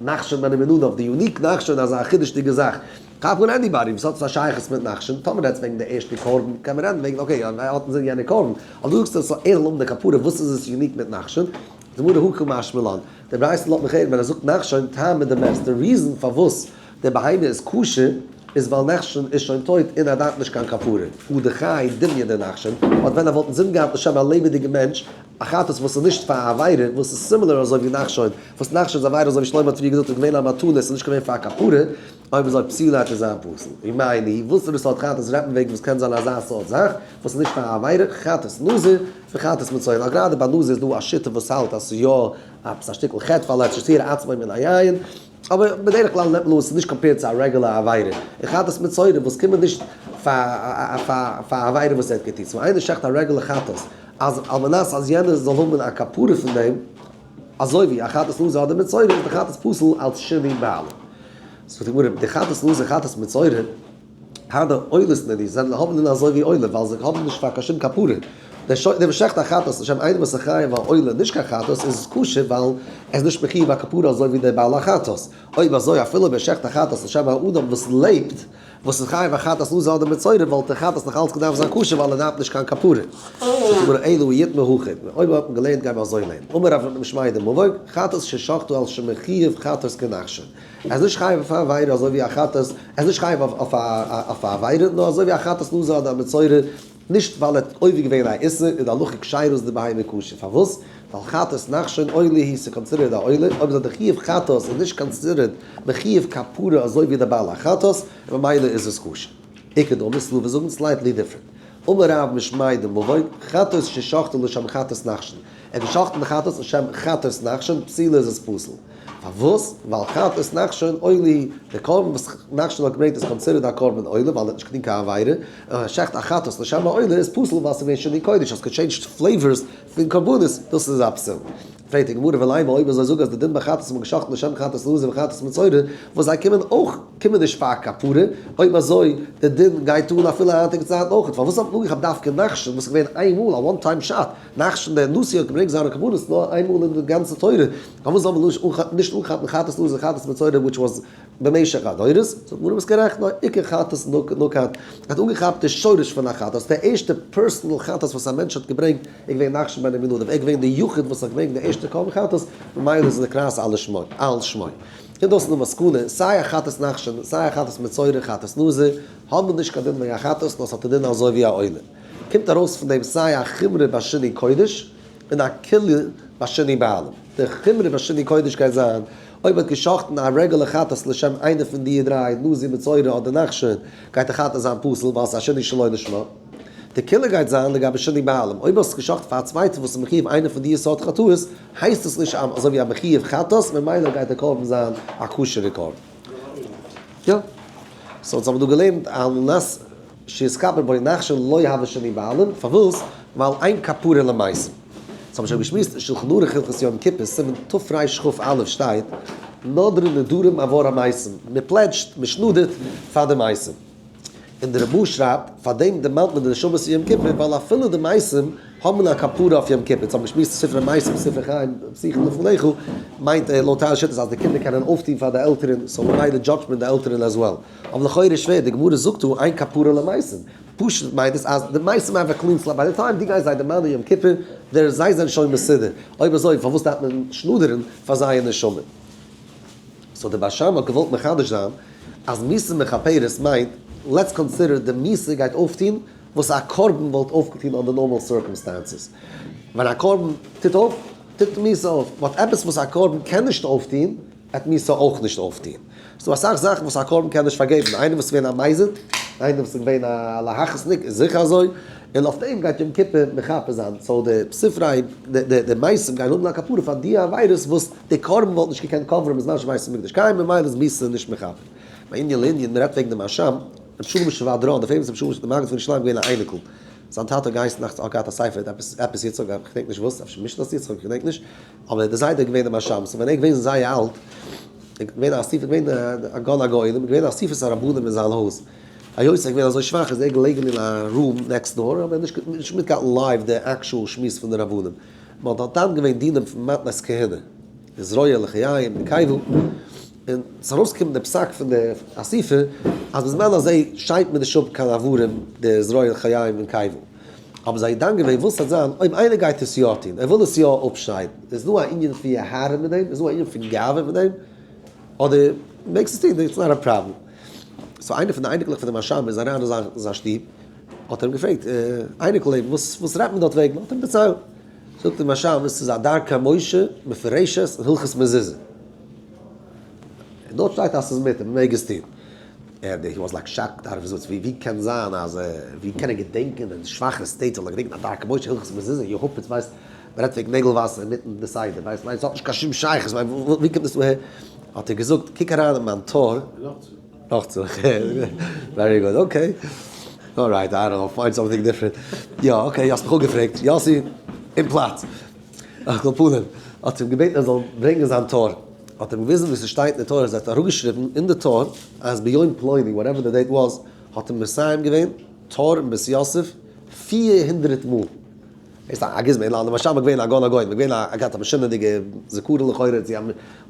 נחשון בן עמינדב, די unique נחשון אזא חידוש'דיגע זאך, כאפ אן anybody וואס האט א שייכות מיט נחשון, טאמער רעדסט וועגן די ערשטע קרבן קען מען רעדן וועגן okay ער האט אינזין יענע קרבן, אבער דו זאגסט אז ער זאל האבן די כפרה וואס איז עס unique מיט נחשון? די גמרא הא קא משמע לן, די ברייתא לאזט מיך הערן ווען ער זאגט נחשון טעמא דמת, די reason פארוואס די בהמה איז כשר איז ווייל נחשון איז שוין טויט און ער דארף נישט קיין כפרה, הא דחי דומיא דנחשון, אט ווען ער וואלט אינזין געהאט לשם א לעבעדיגע מענטש, א חטאת וואס איז נישט פאר א עבירה, וואס איז similar אזוי ווי נחשון, וואס נחשון'ס עבירה אזוי ווי שלמה האט פריער געזאגט איז געווען א מתנה, עס איז נישט געווען פאר א כפרה, אויב אזוי פסולה וועט עס זיין פסול. ומאי ניהו, וואס איז די סארט חטאת רעדט מען וועגן וואס קען זיין אזא סארט זאך, וואס איז נישט פאר א עבירה, חטאת נזיר, וחטאת מצורע. נאר גראדע ביי נזיר איז דא א שיטה וואס האלט אז ס'איז יא עפעס א שטיקל חטא ווייל ער האט שהתיר עצמו מן היין, אבער בדרך כלל נעמט מען אן ס'איז נישט compared צו א רעגולער עבירה. און חטאת מצורע וואס קומען נישט פאר פאר א עבירה וואס ער האט געטון. סאו איינער שעכט א רעגולער חטאת אז על מנת אז יענער זאל האבן א כפרה פון דעם, אזוי ווי א חטאת נזיר אדער מצורע איז די חטאת פסול אלס שינוי בעלים. זאגט די גמרא, די חטאת נזיר חטאת מצורע, הני עולות נינהו, זיי האבן דין אזוי ווי עולה, ווייל זיי האבן נישט פאר קיין שום כפרה. דער וואס שעכט א חטאת לשם איינער וואס איז חייב א עולה נישט קיין חטאת איז עס כשר ווייל ער איז נישט מחויב א כפרה אזוי ווי דער בעל החטאת. אויב אזוי אפילו אויב ער שעכט א חטאת לשם א אדם וואס לעבט, וואס איז חייב א חטאת נזיר אדער מצורע וואלט דער חטאת נאך אלץ געדארפט זיין כשר ווייל ער דארף נישט קיין כפרה. זאגט די גמרא אלא אי איתמר הכי, אויב האט מען געלערנט גיימער אזוי לערנען. אמר רב משמיה דמבהיק, חטאת ששחטו על שמחויב חטאת כנחשון. ער איז נישט חייב אויף א עבירה אזוי ווי א חטאת, ער איז נישט חייב אויף א עבירה, נאר אזוי ווי א חטאת נזיר אדער א מצורע, נישט ווייל ער האט עובר געווען א איסור, איז די הלכה כשירות די בהמה כשר. פארוואס? ווייל חטאת נחשון עולה היא, ס'איז considered א עולה, אויב איז די חיוב חטאת איז נישט considered מחיוב כפרה אזוי ווי די בעל החטאת, און ממילא איז עס כשר. איכא דאמרי ס'דא וואס זאגן slightly different. אמר רב משמיה דמבהיק, חטאת ששחטו לשם חטאת נחשון. ער האט געשחט'ן די חטאת לשם חטאת נחשון, פסולה איז עס פסול. פארוואס? ווייל חטאת נחשון עולה היא, די קרבן וואס נחשון האט געברענגט איז considered א קרבן עולה ווייל ער האט נישט געטון קיין עבירה, און ער שעכט א חטאת לשם א עולה איז פסול ווייל ס'איז געווען שינוי קודש, האסט געטשעינדזשט flavors פון קרבנות, דאס איז א פסול. פרעגט די גמרא ולימא אויב אזוי זאג אז די דין ביי חטאת מ'האט געשחט'ן לשם חטאת נזיר וחטאת מצורע וואס זיי קומען אויך קומען נישט פאר כפרה, אויב אזוי די דין גייט אן אפילו היינטיגע צייטן אויך, פארוואס האט מען אנגעכאפט דווקא נחשון וואס איז געווען איין מאל א one time shot, נחשון דער נשיא האט געברענגט. ברענגט זיינע קרבנות נאר איינמאל אין די גאנצע תורה, פארוואס זאל מען נישט אנכאפן חטאת נזיר חטאת מצורע which was במשך הדורות? זאגט די גמרא ביסט גערעכט, נאר עיקר חטאת נקט, ער האט אנגעכאפט די שורש פון א חטאת, די ערשטע personal חטאת וואס א מענטש האט געברענגט איז געווען נחשון בן עמינדב, ער איז געווען די יחיד וואס האט געברענגט די ערשטע קרבן חטאת, ממילא איז נקראת על שמו. און דאס איז די מסקנא, סיי א חטאת נחשון, סיי א חטאת מצורע, חטאת נזיר, האבן נישט קיין דין ווי א חטאת, נאר ס'האט א דין אזוי ווי א עולה. קומט ארויס פון דעם סיי א חומרא ביי שינוי קודש, און א קולא ביי שינוי בעלים. די חומרא ביי שינוי קודש גייט זיין, אויב מ'האט גע'שחט'ן א רעגולער חטאת לשם איינע פון די דריי, נזיר, מצורע אדער נחשון, גייט די חטאת זיין פסול ווייל ס'איז א שינוי שלא לשמה. די קולא גייט זיין לגבי שינוי בעלים, אויב האסטו גע'שחט'ן פאר א צווייטער וואס איז מחיוב איינע פון די סארט חטאות, הייסט עס נישט אזוי ווי א מחיוב חטאת, ממילא גייט די קרבן זיין א כשר'ע קרבן. יא. so אונז האבן דא געלערנט על נס שיתכפר בו נחשון לא הוי שינוי בעלים, פארוואס? ווייל אין כפרה למתים. אונז האבן שוין געשמועסט אין שלחן ערוך הלכות יום כיפור סימן תרכ"א שטייט נודרין נדרים עבור המתים, מען pledge ט, מען שנאדערט פאר די מתים. און די רמ"א שרייבט, פאר דעם דערמאנט מען די נשמות אין יום כיפור, ווייל אפילו די מתים האבן א כפרה אויף יום כיפור. אונז האבן געשמועסט ספרי מתים, ספרי חיים, פתוחים לפניך, מיינט ער לויט טייל שיטות אז די קינדער קענען אויפטון פאר די עלטערן, so ממילא judge ט מען די עלטערן as well. אבער לכאורה איז שווער, די גמרא זאגט דא אין כפרה למתים. פשוט מיינט עס אז די מתים have a clean slate, by the time דו גייסט זיי דערמאנען יום כיפור, דער זיי זענען שוין מסודר. אויב אזוי פארוואס דארף מען שנאדערן פאר זייער נשמה? so דער בעל שם האט געוואלט מחדש זיין אז מיתה מכפרת מיינט, let's consider די מיתה גייט אויפטון וואס א קרבן וואלט אויפגעטון under normal circumstances. ווען א קרבן טוט אויף, טוט מיתה אויף. but עפעס וואס א קרבן קען נישט אויפטון, וועט מיתה אויך נישט אויפטון. ס'דא אסאך זאכן וואס א קרבן קען נישט פארגעבן. איינער וואס איז געווען א מזיד, איינער וואס איז געווען א להכעיס'ניק איז זיכער אזוי, און אויף דעם גייט יום כיפור מכפר זיין. so די ספרי, די מתים גייען האבן א כפרה פאר די עבירות וואס די קרבן וואלט נישט געקענט cover ן בזמן שבית המקדש קיים, ממילא איז מיתה נישט מכפר. מענין לענין, מ'רעדט וועגן דעם מהרש"ם, רבי שלום שוואדראן, די famous רבי שלום די מגיד פון ירושלים געווען א אייניקל. זיין טאטע האט געהייסן נאכט האט געהאט א ספר עפעס עפעס יצחק, איך געדענק נישט וואס, אפשר משנת יצחק, איך געדענק נישט, אבער די זיידע איז געווען דער מהרש"ם, so ווען ער איז געווען זייער אלט, איז געווען א אסיפה, געווען א גאון הגאונים, געווען א אסיפת הרבנים אין זיין הויז, היות ער איז געווען אזוי שוואך איז ער געלעגן אין א room next door, אבער נישט נישט מיטגעהאלטן live די actual שמועס פון די רבנים. מען האט דארט דן געווען דינים פון מתנות כהונה, די זרוע לחיים, די כבול, און ס'איז ארויסגעקומען די פסק פון די אסיפה אז בזמן הזה שיידט מען נישט אפ קיין אברים די זרוע לחיים און כבול. האבן זיי דן געווען וואס וועט זיין אויב איינער גייט עס יא טון, ער וויל עס יא אפשניידן, איז דא א ענין פון יוהרא מיט דעם, איז דא א ענין פון גאווה מיט דעם, אדער מעגסט עס טון, it's not a problem. so איינער פון די אייניקלעך פון די מהרש"ם איז אריין אין זיין שטוב, האט ער אים געפרעגט, אייניקל לעבן, וואס וואס רעדט מען דארט וועגן? האט ער אים דערציילט. זאגט אים מהרש"ם, עס איז א דרכי משה מפורשת אין הלכות מזוזה. און דארט שטייט אז ס'איז מותר, מ'מעג עס טון. ער he was like shocked out of his wits, ווי קען זיין אז, ווי קען ער געדענקען אין שוואכע state זאל ער געדענקען א דרכי משה הלכות מזוזה, יהפץ ווייסט, מ'רעדט וועגן נעגל וואסער אינמיטן די סדר, ווייסט, מיין ס'האט נישט קיין שום שייכות, מיין ווי קומט עס דא אהער? האט ער געזאגט, קוק אריין אין מיין טור. נאך צו. very good, okay. Alright, I don't know, find something different. יא, okay, האסט מיך אפגעפרעגט. יאסי, אין פלאץ. על כל פנים, האט אים געבעטן ער זאל ברענגען זיין טור. האט אים געוויזן וואו ס'שטייט אין די טור, אז ער האט אראפגעשריבן אין די טור אז ביום פלוני, whatever the date was, האט ער מסיים געווען טור אין בית יוסף 400 מאל. איז א גוזמא, אין לאנדאן משאמא געווען א גאון הגאונים, געווען א געהאט א משונה'דיגע זכרון לכאורה צו א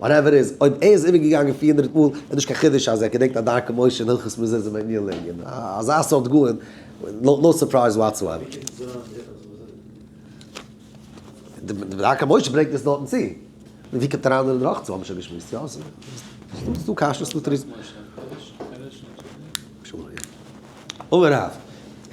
whatever איז, אויב ער איז איבערגעגאנגען 400 מאל, איז נישט קיין חידוש אז ער געדענקט א דרכי משה אין הלכות מזוזה מענין לענין, אזא סארט גאון, no surprise whatsoever. די דרכי משה ברענגט עס דארטן צו. ווי קומט אריין דער רחצה האבן שוין געשמועסט, יא? ס'איז דא קשיות, ס'דא תירוצים. אמר רב,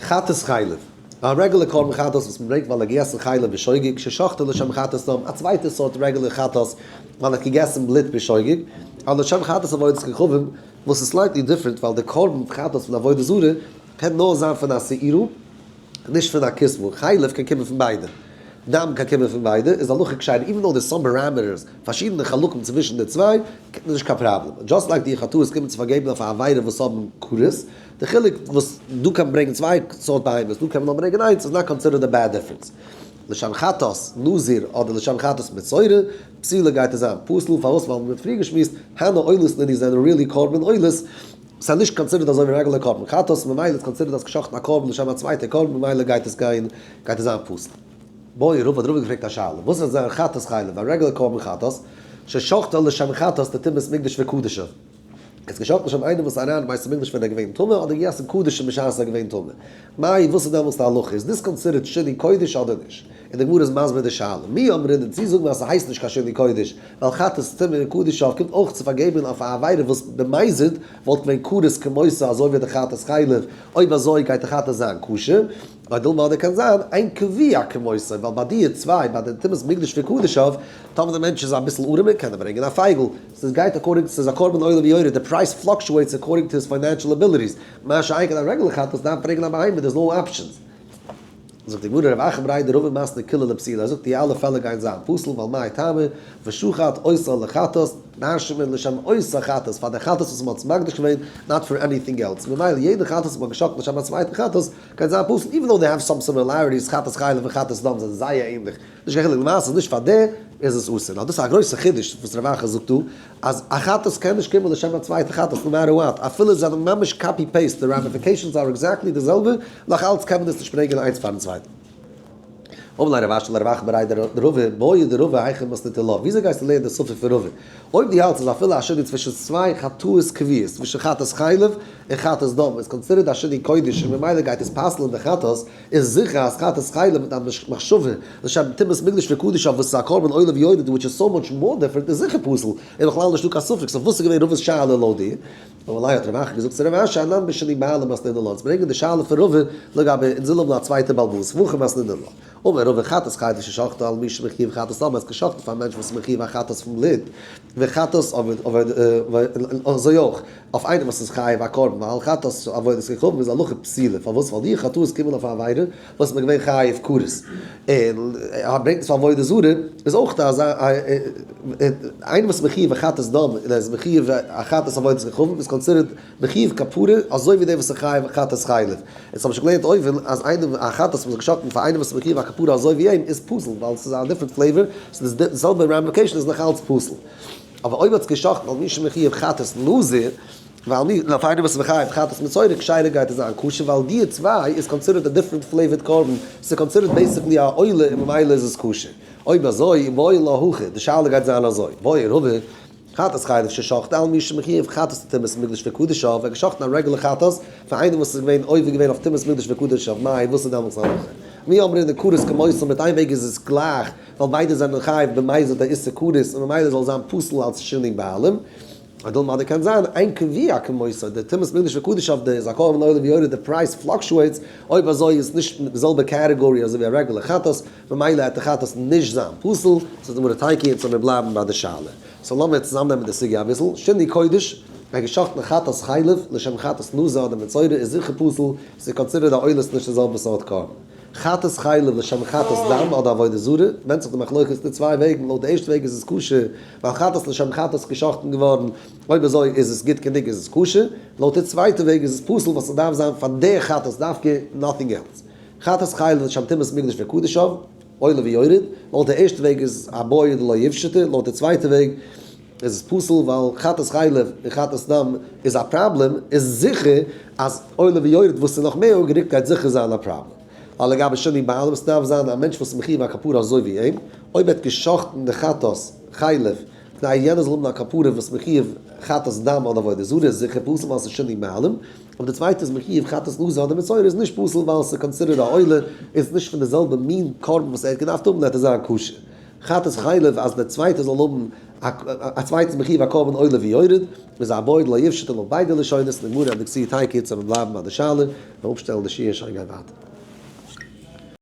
חטאת חלב, א רעגולער קרבן חטאת וואס מען ברענגט ווייל ער האט געגעסן חלב בשוגג, ששחטו לשם חטאת דם, א צווייטע סארט רעגולער חטאת ווייל ער האט געגעסן בלוט בשוגג, אדער לשם חטאת עבודת כוכבים, וואס איז slightly different ווייל די קרבן חטאת פון עבודה זרה קען נאר זיין פון א שעירה, נישט פון א כסמה, חלב קען קומען פון ביידע, דם קען קומען פון ביידע, איז הלכה כשרה, even though there's some parameters, פארשידענע חלקים צווישן די צוויי, איז נישט קיין פראבלעם. Just like די חטאות קומען צו פארגעבן אויף א עבירה וואס האבן כרת, די חילוק וואס דא קען מען ברענגען צוויי סארט בהמות, דא קען מען נאר ברענגען איינס, איז not considered a bad difference. לשם חטאת נזיר אדער לשם חטאת מצורע, פסולה גייט עס זיין פסול, פארוואס? ווייל מען האט פריער געשמועסט, הני עולות נינהו זענען really קרבן עולות, ס'איז נישט considered אזוי ווי רעגולער קרבן חטאת, ממילא איז considered אז געשחט'ן א קרבן לשם א צווייטע קרבן, ממילא גייט עס גיין, גייט עס זיין פסול. בעי רבא האט רבא געפרעגט א שאלה, וואס וועט זיין חטאת חלב, א רעגולער קרבן חטאת, ששחטו לשם חטאת לטומאת מקדש וקדשיו. איז געשאכטן לשם איינער וואס איז אריין אין בית המקדש ווען ער איז געווען טמא אדער געגעסן קדשים בשעת ער איז געווען טמא. מאי וואס איז דעמאלטס די הלכה? איז דאס considered שינוי קודש אדער נישט? און די גמרא איז מסביר די שאלה. מי אמרינן צו זאגן אז ס'הייסט נישט קיין שינוי קודש ווייל חטאת טומאה וקדשיו קומט אויך צו פארגעבן אויף א עבירה וואס במזיד וואלט געווען כרת כמותה אזוי ווי די חטאת חלב, אויב אזוי גייט די חטאת זיין כשר. או דילמא אדער קען זיין אין קבוע כמותו, ווייל ביי די צוויי, ביי די טומאת מקדש וקדשיו, טאמער די מענטש איז אביסל ארעמער קען ער ברענגען א פייגל, ס'איז גייט according, ס'איז א קרבן עולה ויורד, די פרייז fluctuates according to his financial abilities, מה שאין כן א רעגולער חטאת דארף ברענגען א בהמה, there's no options. זאגט די גמרא רב אחא בריה דרבא מתני כולהו לפסולא, ער זאגט די אלע פעלער גייען זיין פסול ווייל מאי טעמא, ושחט אותה לחטאת, דרש'נט מען לשם אותה חטאת, פאר די חטאת וואס מ'האט עס מקדיש געווען, not for anything else, ממילא יעדע חטאת וואס מ'האט געשחט'ן לשם א צווייטן חטאת, גייט זיין פסול, even though they have some similarities, חטאת חלב און חטאת דם זענען זייער ענליך, נישט קיין חילוק, למעשה איז נישט פאר די איז עס אסור. נאר דאס איז א גרויסע חידוש וואס רב אחא זאגט דא, אז א חטאת קען נישט קומען לשם א צווייטע חטאת no matter what, אפילו זיי זענען ממש copy paste, די ramifications are exactly די זעלבע, נאך אלץ קען מען דאס נישט ברענגען איינס פארן צווייטן. אמר ליה רב אשי לרב אחא בריה דרבא, בעי דרבא היכי מתניתא לה, וויאזוי גייסטו לערנען די ספר פון רבא? אויב דו האלטסט אז אפילו א שינוי צווישן צוויי חטאות קביעות, צווישן חטאת חלב און חטאת דם, איז considered א שינוי קודש און ממילא גייט עס פסל'ן די חטאת, איז זיכער אז חטאת חלב מיט א מחשבה לשם טומאת מקדש וקדשיו וואס איז א קרבן עולה ויורד which is so much more different איז זיכער פסול און בכלל נישטא קיין ספק, so וואס איז געווען רבא'ס שאלה לויט דיר? אמר ליה האט רב אחא געזאגט צו רב אשי אנן בשינוי בעלים מתנינן לה, אונז ברענגען די שאלה פון רבא לגבי אונז ווילן האבן א צווייטע בעל הבית, והכי מתנינן לה. אמר רבא חטאת חלב ששחטו על מי שמחויב חטאת דם, עס געשחט'ן פאר א מענטש וואס איז מחויב א חטאת פון בלוט, וחטאת אזוי אויך אויף איינעם וואס איז חייב א קרבן ועל חטאת עבודת כוכבים איז הלכה פסולה, פארוואס? ווייל די חטאות קומען אויף א עבירה וואס איז געווען חייב כרת, און ער ברענגט עס פאר עבודה זרה, איז אויך אזא איינער וואס איז מחויב א חטאת דם און ער איז מחויב א חטאת עבודת כוכבים איז considered מחויב כפרה אזוי ווי דער וואס איז חייב חטאת חלב. אונז האבן שוין געלערנט אויבן אז איינער א חטאת וואס איז געשאכטן פאר איינער וואס איז מחויב א כפרה אזוי ווי אים איז פסול ווייל ס'איז א different flavor, ס'איז די זעלבע ramification איז נאך אלץ פסול. אבער אויב האט עס געשאכטן על מי שמחויב חטאת נזיר, ועל מי, אויף איינער וואס איז מחויב חטאת מצורע כשרה גייט עס זיין כשר ווייל די צוויי איז considered א different flavored קרבן, ס'איז considered basically א עולה און ממילא איז עס כשר. אויב אזוי איבעיא להו הכי, די שאלה גייט זיין אזוי, בעי רבא, חטאת חלב ששחטו על מי שמחויב חטאת לטומאת מקדש וקדשיו, ער האט געשאכטן א רעגולער חטאת פאר איינער וואס איז געווען עובר געווען אויף טומאת מקדש וקדשיו, מאי וואס איז דעמאלטס די הלכה? מי אמרינן כרת כמותו מיט איין וועג איז עס גלייך ווייל ביידע זענען חייב במזיד א איסור כרת און ממילא זאל זיין פסול אלס שינוי בעלים, או דילמא אדער קען זיין אין קבוע כמותו, די טומאת מקדש וקדשיו די איז א קרבן עולה ויורד די פרייז fluctuates, אויב אזוי איז נישט די זעלבע category אזוי ווי א רעגולער חטאת, ממילא העט די חטאת נישט זיין פסול, זאגט די גמרא תיקו אונז זאל מיר בלייבן ביי די שאלה. so לאמיר צוזאמנעמען די סוגיא אביסל, שינוי קודש, ווען געשאכטן חטאת חלב לשם חטאת נזיר אדער מצורע איז זיכער פסול, ס'איז considered א עולה ס'נישט די זעלבע סארט קרבן. חטאת חלב לשם חטאת דם אדער עבודה זרה, ווענדט זיך די מחלוקת די צוויי וועגן, לויט די ערשטע וועג איז עס כשר, ווייל חטאת לשם חטאת איז געשאכטן געווארן, אויב אזוי איז עס גוט גענוג איז עס כשר, לויט די צווייטע וועג איז עס פסול ווייל ס'דארף זיין פאר די חטאת דווקא, nothing else. חטאת חלב לשם טומאת מקדש וקדשיו, עולה ויורד, לויט די ערשטע וועג איז א בעי דלא יפשטה, לויט די צווייטע וועג איז עס פסול ווייל חטאת חלב און חטאת דם איז א פראבלעם, איז זיכער אז עולה ויורד וואס איז נאך מער אפגערוקט גייט זיכער זיין א פראבלעם. ווייל לגבי שינוי בעלים ס'דארף זיין א מענטש וואס איז מחויב א כפרה אזוי ווי אים, אויב ער האט גע'שחט'ן די חטאת חלב כדי יענער זאל האבן א כפרה וואס מחויב חטאת דם אדער עבודה זרה איז זיכער פסול ווייל ס'איז שינוי בעלים, אבער די צווייטע איז מחויב חטאת נזיר אדער מצורע איז נישט פסול ווייל ס'איז considered א עולה, איז נישט פון די זעלבע מין קרבן וואס ער האט געדארפט האבן וועט עס זיין כשר. חטאת חלב אז דער צווייטער זאל האבן א צווייטע איז מחויב א קרבן עולה ויורד, איז א בעי דלא יפשטו לויט ביידע לשונות, די גמרא און די כתיב תיקו צו מיר בלייבן ביי די שאלה, און אפשטעלן די שיעור שוין גיין ווייטער.